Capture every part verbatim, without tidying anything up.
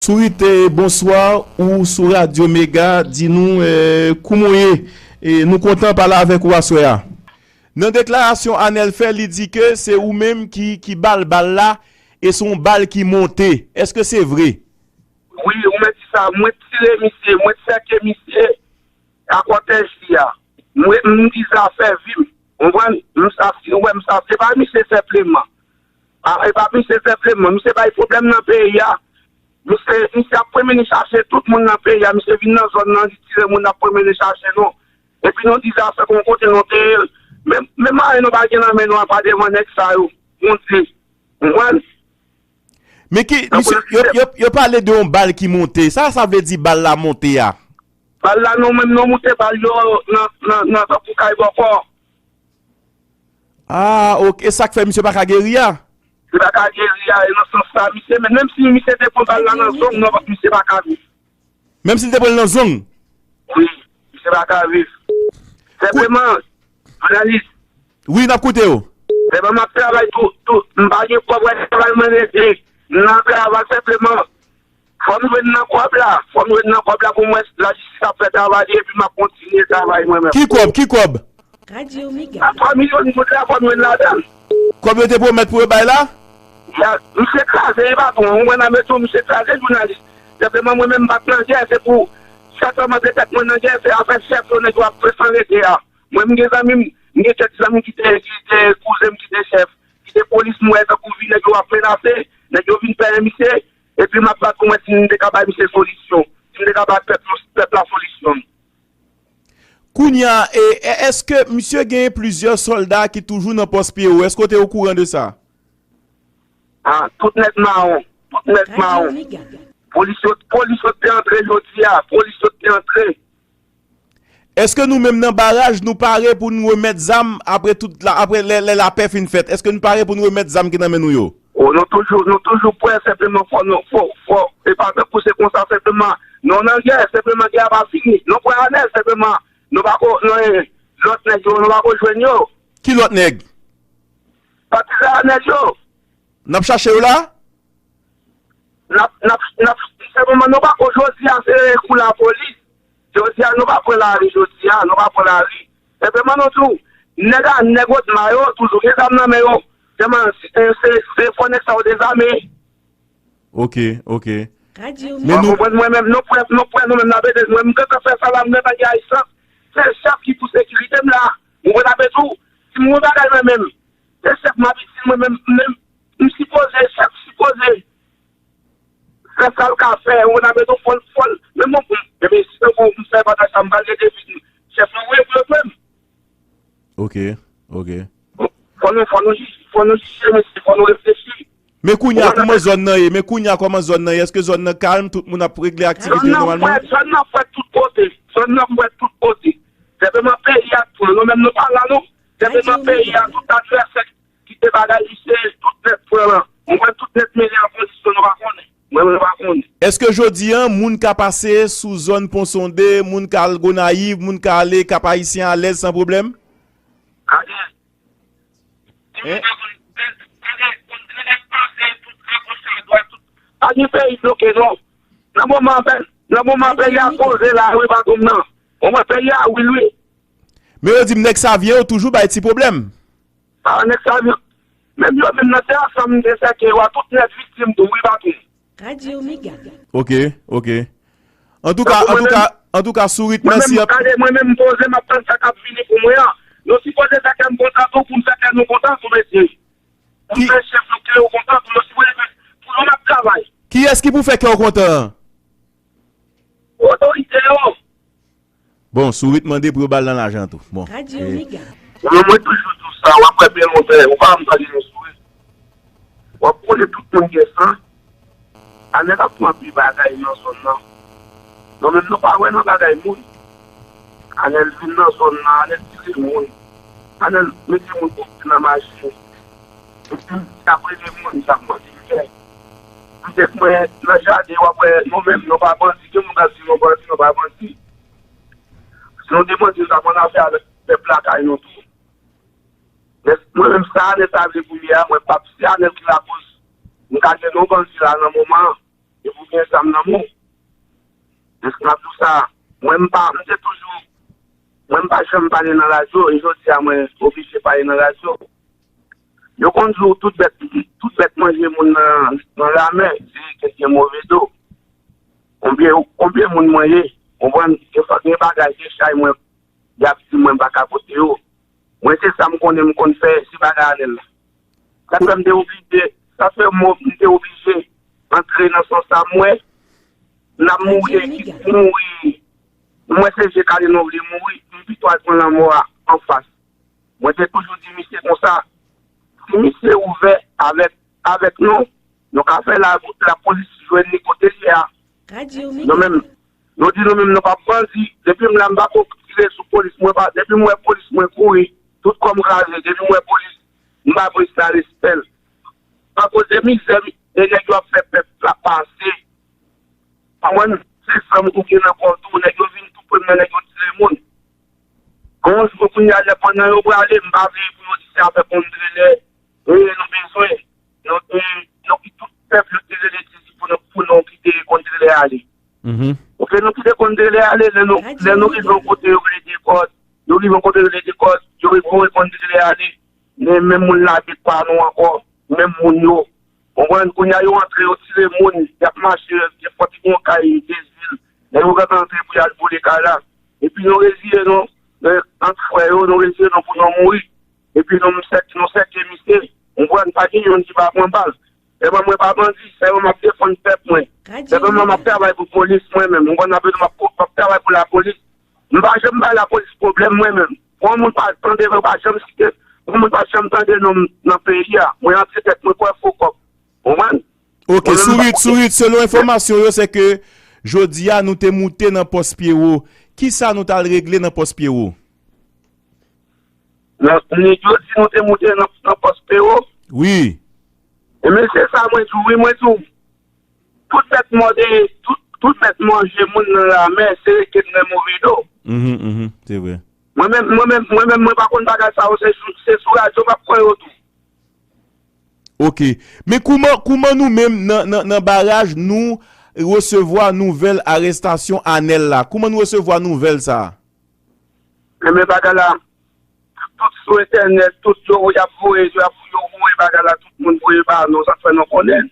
Sourit, eh, bonswa, ou sou Radyo Mega, di nou, eh, kouman w ye? Eh, nou kontan pale avèk ou aswè a. Nan deklarasyon Anèl fè, li di ke se ou menm ki, ki ba l bal la, e se yon bal ki monte. Èske se vre? Wi, ou mèt di sa, mwen t tire misye, mwen t sèke misye, akòtèj li a. Mwen, m di zafè vi m. Ou konprann? M sa, ou wè, m sa, se pa misye senpleman. A, e pa misye senpleman. Misye bay pwoblèm nan peyi a. Misye, misye ap pwomennen chache tout moun nan peyi a. Misye vin nan zòn nan, li tire moun ap pwomennen chache nou. Epi nou di zafè kon kote nou te ye. Men, men mare nou pa gen nan men nou apa devan nèg sa yo. Bondye. Ou konprann? Men ki, misye, yo, yo, yo pale de yon bal ki monte. Sa, sa vle di bal la monte a? Bal la, nou menm, nou moute bal yo nan, nan, nan tankou kay bòkò. Ah, ok. E sa k fè misye pa ka geri a? Li pa ka geri a, e nan sans sa, misye, men menm si misye te pran bal la nan zong, non, misye pa ka viv. Menm si l te pran l nan zong? Wi, misye pa ka viv. Senpleman, jounalis. Wi, n ap koute w. Senpleman, m ap travay tou, tou, m pa gen kòb, wè, travay mwen rete. M nan travay senpleman. Fò m jwenn nan kòb la. Fò m jwenn nan kòb la pou m wè si lajistis ap fè travay li epi m ap kontinye travay mwen menm. Ki kòb? Ki kòb? Radyo Mega. A twa milyon goud la, fò m jwenn ladan l. Kòb yo te pwomèt pou yo bay la? Ya, misye kraze, e patwon. Ou wè nan metwo, misye kraze jounalis. Senpleman, mwen menm, m pa t nan gè, se pou sètèman de tèt mwen nan gè, se afè chèf yo, nèg yo ap fè san rete a. Mwen, m gen zanmi m, m gen kèk zanmi ki te, ki te kouzen m, ki te chèf, ki te polis, m wè tankou vi nèg yo ap menase, nèg yo vin pèyen misye, epi m ap bat pou mwen si m te ka bay misye solisyon, si m te ka bay pèp, pèp la solisyon. Kounye a, e, e, èske misye gen plizyè sòlda ki toujou nan pòs Pyero? Èske w te okouran de sa? Ah, tout nèg mawon, tout nèg mawon. Polis yo, polis yo te antre jodi a, polis yo te antre. Èske nou menm nan Baraj, nou pare pou nou remèt zam apre tout la, apre lè, lè lapè fin fèt? Èske nou pare pou nou remèt zam ki nan men nou yo? O, nou toujou, nou toujou prè, senpleman fò nou, fò, fò, e pa tankou se konsa senpleman. Nou nan gè, senpleman gè a pa fini. Nou prè anèl, senpleman nou pa ko, nou, e, lòt nèg yo, nou pa ko jwenn yo. Ki lòt nèg? Patizan anèl yo. N ap chache yo la? N ap, n ap, n ap, senpleman nou pa ko jodi a, se kou lapolis. Jodi a, nou pa pran lari, jodi a, nou pa pran lari. Senpleman nou di w, nèg a, nèg Odma yo, toujou gen zam nan men yo. Sèlman, se, se, se fò nèg sa yo dezame. Ok, ok. Men nou konprann mwen menm, nou prè, nou prè, nou menm n ap ede. Mwen, m gentan fè sa la, m gentan gen ayisans. Se chèf ki pou sekirite m la. Ou konprann sa m ap di w? Si m gen bagay mwen menm, se chèf m ap itil mwen menm, menm, m sipoze, chèf sipoze fè sa l ka fè, ou konn ap ede fò l, fò l, men bon, bon, ebyen, si tankou m fè bagay sa, m pral rete vin chèf nou voye pou yo jwenn m. Ok, ok. Fò nou, fò nou, fò nou jije, mesye, fò nou reflechi. Men kounye a, kòman zòn nan ye? Men kounye a, kòman zòn nan ye? Èske zòn nan kalm? Tout moun ap regle aktivite yo nòmalman? Zòn nan frèt, zòn nan frèt tout kote. Zòn nan frèt tout kote. Senpleman peyi a tou. Nou menm nou pa la non. Senpleman peyi a, tout advèsè ki te bagay li se tout nèt pran lan. Mwen wè tout nèt mele an pozisyon nou pa konnen. Mwen, mwen pa konnen. Èske jodi a, moun ka pase sou zòn Pon Sonde, moun ka al Gonayiv, moun ka ale Kap Ayisyen alèz san pwoblèm? Alèz. Hein? Pa gen peyi bloke non. Nan moman, nan moman peyi a koze la, wi, patwon m nan. Ou wè peyi a, wi, wi. Men yo di m nèg Savyen yo toujou bay ti pwoblèm. A, nèg Savyen. Menm yo menm nan te ansanm de sèke yo a tout nèt viktim tou, wi, patwon. Radyo Mega. Ok, ok. Antouka, antouka, antouka, Sourit, mèsi anpil. Mwen menm, gade, mwen menm, m poze, m ap tann sa k ap vini pou mwen an. Nou sipoze fè kè m kontan tou, pou m fè kè nou kontan tou, mesye. Pou m fè chèf nou kè yo kontan tou, nou sipoze fè, pou nou m ap travay. Kiyès ki pou fè kè w kontan an? Otorite yo. Bon, Sourit mande pou yo ba l nan lajan tou. Bon. Radyo Mega. Mwen, mwen toujou di w sa, w ap wè byen lontan, ou pa janm tande nou Sourit. W ap konnen tout moun gen san. Anèl ap pran anpil bagay nan zòn nan. Nou menm nou pa wè nan bagay moun. Anèl vin nan zòn nan, Anèl tire moun. Anèl mete moun pou nan machin. Epi, y ap rele moun, y ap mande l kè. Petèt mwen, nan jaden, w ap wè, nou menm, nou pa bandi, gen moun k ap di nou bandi, nou pa bandi. Si nou te bandi, nou t ap annafè avèk pèp lakay nou tou. Men mwen menm, sa Anèl ta vle pou m ye a, mwen p ap, se Anèl ki lakoz. M ka gen non bandi la nan moman an. Depi w gen zam nan men w, èske m ap di w sa? Mwen, m pa, m te toujou, mwen, m pa janm pale nan radyo, e jodi a, mwen oblije pale nan radyo. Yo konn di w tout bèt, tout bèt manje moun nan, nan lamè, se ke gen move do. Konbyen, konbyen moun mwen ye? Konprann? Defwa gen bagay, gen chay mwen, y ap di mwen m pa ka pote yo. Mwen se sa m konnen m konn fè, se bagay Anèl la. Sa fè m te oblije, sa fè m, m te oblije antre nan sans sa m wè, n ap mouri, ekip mouri. M wè se je kale nou vle mouri, m pito al pran lanmò a anfas. Mwen te toujou di misye konsa, si misye ouvè avèk, avèk nou, nou ka fè la, lapolis jwenn li kote l ye a. Nou menm, nou di nou menm nou p ap bandi. Depi m la, m pa ko tire sou polis. Mwen pa, depi m wè polis, mwen kouri. Tout kò m kraze. Depi m wè polis, m ba polis la respè l. Akoz de mizè, e nèg yo ap fè pèp la pase. Konprann? Se zam ou gen nan kò w tou. Nèg yo vin tou pre m nan, nèg yo tire moun. Gon jou kounye a, lè pandan yo prale, m pa vle pou yo di se afè kondrelè, e, nou bezwen. Nou, e, nou ki tout pèp yo te rele di pou nou, pou nou kite kondrelè ale. Oke, nou kite kondrelè ale, lè nou, lè nou rive yon kote yo rele dekòd, yo rive yon kote yo rele dekòd, yo voye kondrelè ale, men menm moun la pa nou ankò, menm moun yo. Konprann? Kounye a yo antre, yo tire moun, y ap mache, defwa te gen yon kay Dezil. Nèg yo gentan antre pou y al vole kay la. Epi nou reziye nou, men ant frè yo, nou reziye nou pou nou mouri. Epi nou m sèk, nou sèke misye. Konprann? Pa gen youn ki pa pran bal. Sèlman mwen pa bandi, sèlman m ap defann pèp mwen. Sèlman m ap travay pou polis mwen menm. Konprann? M ap, m ap, m ap travay pou lapolis. M pa janm bay lapolis pwoblèm mwen menm. Pou yon moun pa tande mwen, pa janm site, pou yon moun pa janm tande non m nan peyi a. Mwen antre tèt mwen kwè fo kòb. Konprann? Ok, Sourit, Sourit, selon enfòmasyon yo, se ke jodi a nou te moute nan pòs Pyewo. Kisa nou t al regle nan pòs Pyewo? Nan, nèg yo di nou te moute nan, nan pòs Pyewo. Wi. Ebyen, se sa mwen di w, wi, mwen di w. Tout bèt mòde, tout, tout bèt manje moun nan lamè, se rete nan move do. Mhm, mhm, se vre. Mwen menm, mwen menm, mwen menm, mwen pa konn bagay sa yo, se sou, se sou radyo m ap pran yo tou. Ok. Men kouman, kouman nou menm nan, nan, nan Baraj nou resevwa nouvèl arestasyon Anèl la? Kouman nou resevwa nouvèl sa a? Ebyen, bagay la, tout sou entènèt, tout yo, y ap voye, y ap, yo voye bagay la, tout moun voye ba nou, sa k fè nou konnen.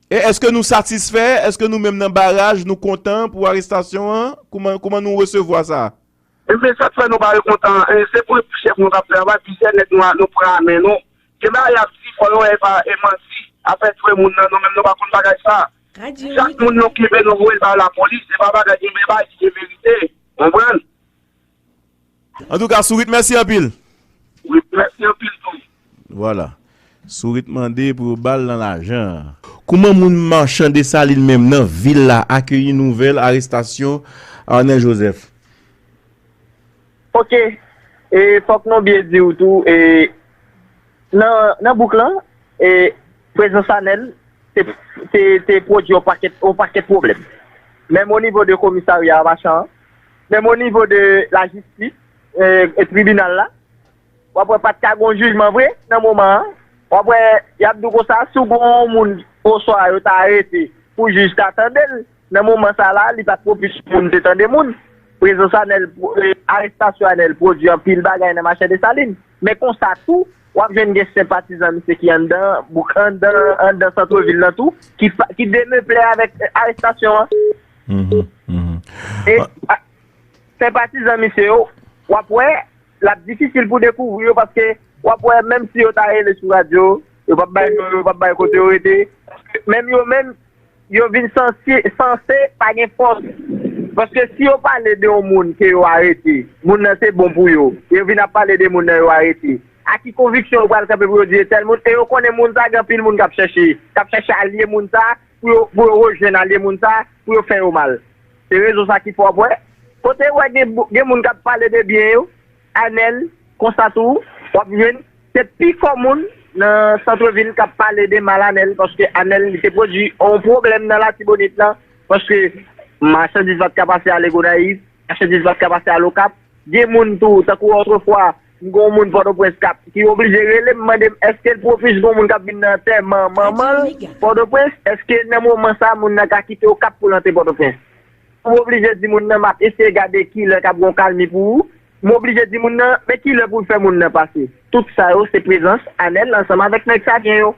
E èske nou satisfè? Èske nou menm nan Baraj, nou kontan pou arestasyon an? Kouman, kouman nou resevwa sa? Ebyen, sa k fè nou pa kontan, e, se pou chèf nou k ap travay, plizyè nèg nou, nou pran men nou. Gen bagay y ap di, fò yo wè e pa, e manti, afè tchwe moun nan, nou menm nou pa konn bagay sa. Chak moun nou kenbe, nou voye l bay lapolis, se pa bagay ki, e bagay ki gen verite. Konprann? Antouka, Sourit, mèsi anpil. Wi, mèsi anpil tou. Vwala. Sourit mande pou yo ba l nan lajan. Kouman moun machan Desalin menm nan vil la akeyi nouvèl arestasyon Arnel Joseph? Ok. E fòk nou byen di w tou, e nan, nan bouk lan, e prezans Anèl te, te, te pwodui yon pakèt, yon pakèt pwoblèm. Menm o nivo de komisarya a machan an, menm o nivo de lajistis, e, e tribinal la, w ap wè pa t ka gen yon jijman vre nan moman an. W ap wè, y ap di w konsa, si w gen yon moun oswa yo ta arete pou jij ta tande l, nan moman sa la, li pa t pwopis pou moun te tande moun. Prezans Anèl, e, arestasyon Anèl pwodui anpil bagay nan machan Desalin. Men konsa tou, w ap jwenn gen senpatizan misye ki anndan, bouk anndan, anndan santvil lan tou, ki pa, ki demeplè avèk, e, arestasyon an. Mhm, mhm. E, a, senpatizan misye yo, w ap wè, l ap difisil pou dekouvri yo, paske w ap wè, menm si yo ta rele sou radyo, yo p ap bay non yo, yo p ap bay kote yo rete. Paske menm yo menm, yo vin sanse, sanse pa gen fòs. Paske si yo pale de yon moun ke yo arete, moun nan se bon pou yo, yo vin ap pale de moun nan yo arete, a ki konviksyon yo pral kanpe pou yo di e tèl moun, e yo konnen moun sa gen anpil moun k ap chèche, k ap chèche alye moun sa, pou yo, pou yo rejwenn alye moun sa, pou yo fè yo mal. Se rezon sa ki fè w ap wè, kote w wè gen, gen moun k ap pale de byen yo, Anèl, konsa tou, w ap jwenn se pi fò moun nan santvil k ap pale de mal Anèl, paske Anèl, li te pwodui yon pwoblèm nan Latibonit lan, paske machandiz pa t ka pase ale Gonayiv, machandiz pa t ka pase al Okap. Gen moun tou, tankou otrefwa, M gen yon moun Pòtoprens k ap, ki oblije rele m, mande m èske l pwofich gen yon moun k ap vin nan antèman manman l Pòtoprens, èske nan moman sa a moun nan ka kite Okap pou l antre Pòtoprens? M oblije di moun nan m ap eseye gade kilè k ap gen yon kalmi pou ou. M oblije di moun nan men kilè pou l fè moun nan pase. Tout sa yo se prezans Anèl ansanm avèk nèg Savyen yo.